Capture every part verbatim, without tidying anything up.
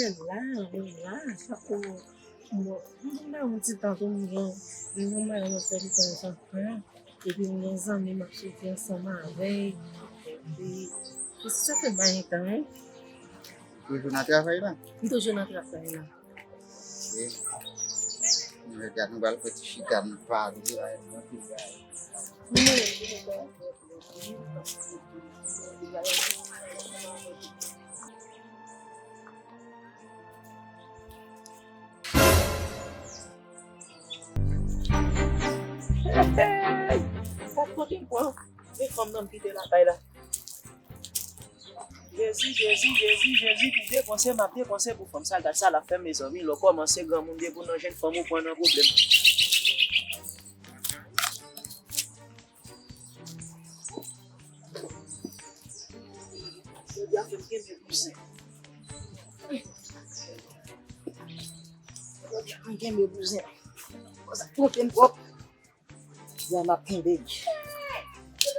La, mwen la, sa pou mwen. Mwen la, yon ti tan tou, mwen gen, mwen gen yon madanm mwen fè li tan ansanm. Epi m gen zanmi m ap soti ansanm avè l. Epi, epi sa fè bagay tan, wi. Toujou nan travay la? M toujou nan travay la. Ok. Jodi a nou pral fè ti chita, nou pale, anpil bagay. Hey! Sa kote m pran? E fanm nan m kite lakay la. Jezi, Jezi, Jezi, Jezi, pou depanse, m ap depanse pou fanm sa, gad sa l ap fè m, mezanmi, lè w kòmanse granmoun, depi w nan jenn fanm, ou pran nan pwoblèm. Jodi a fè m kenbe bouzen. Jodi a fè m kenbe bouzen. Konsa, twonpe m twòp. Ya, m ap kenbe.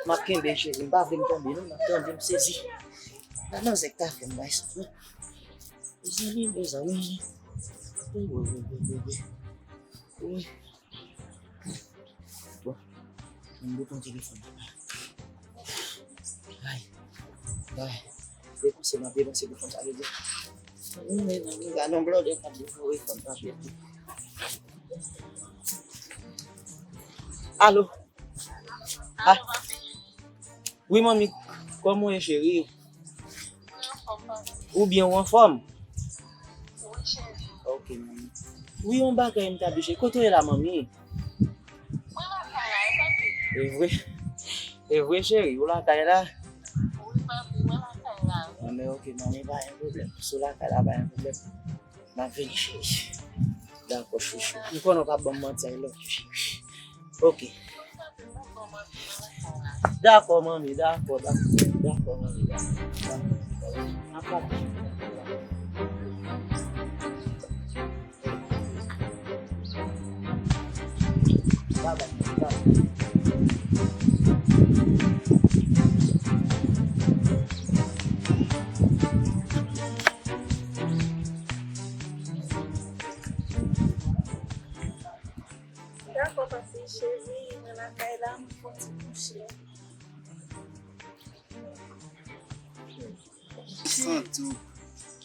M ap kenbe, cheri. M pa vle m tonbe, non. M ap tonbe, m sezi. Gad manzè k ta fè m bagay sa, non. Mezanmi, mezanmi. Wi, wi, wi, wi, wi, wi. Wi. Bon. M pou pran telefòn nan. Ay. Ay. Depanse, m ap depanse pou fanm sa, vle di. Wi, mezanmi, gade yon blòdè k ap devore fanm sa, vle di. Alo. Ah. Wi, manmi. Kòman w ye, cheri? Ou byen, ou anfòm? Ok, manmi. Wi, yon bagay m ta di, cheri. Kote w ye la, manmi? E vre. E vre, cheri, ou lakay la? Anben, ok, manmi, pa gen pwoblèm. Si w lakay la, pa gen pwoblèm. M ap vini, cheri. Dakò, chouchou. M konnen w p ap ban m manti, I love you, cheri. Ok. Dakò, manmi, dakò, dakò. Dakò, manmi, dakò. Dakò. N ap pale. Bye bye, bye. Dakò, papi, cheri, mwen lakay la, mwen fè yon ti kouche. Santi w,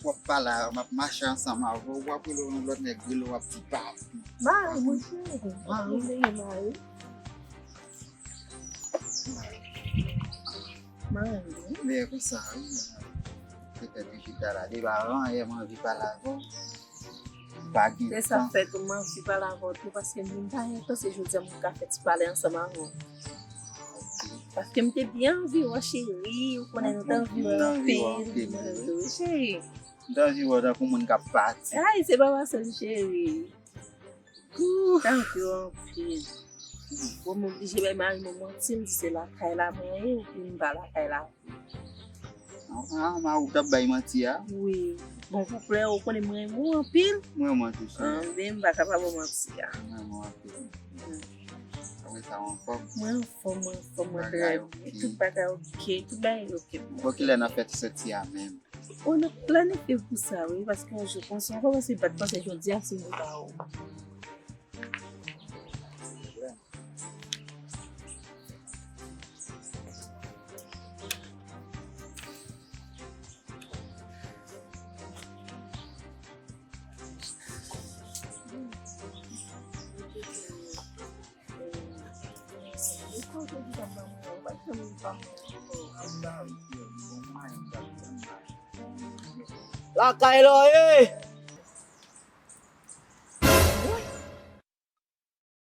w ap pale a, m ap mache ansanm avè w, w ap rele yon lòt nèg, rele w ap di papi. Mari, mon cheri. Mari. Mari. Mari. Men konsa, wi. Petèt li chita la, depi avan yè m anvi pale avè w. Pa gen tan. Se sa k fè tou m anvi pale avè w tou, paske m vin pa gen tan, se jodi a m ka fè ti pale ansanm avè w. Paske m te byen anvi wè w, cheri, ou konnen nou te anvi wè anpil, m anvi wè w, cheri. M te anvi wè w tankou moun k ap pati. Ay, se pa fason, cheri. M te anvi wè w anpil. Bon, m oblije bay mari m manti, m di se lakay la mwen ye, epi m pa lakay la. Ah, mari w t ap bay manti a? Wi. Bon, pou klè, ou konnen mwen renmen w anpil. Mwen renmen w tou, cheri. Anben, m pa ka pa ba w manti a. Mwen renmen w anpil. Apre sa, w anfòm? Mwen anfòm, mwen anfòm, mwen trè byen. Tout bagay oke, tout bagay oke pou mwen. Bon, kilè n ap fè ti sòti a menm? O, n ap planifye pou sa, wi, paske yon jou konsa, m kòmanse pa t panse jodi a se jou pa ou. Lakay la w ye!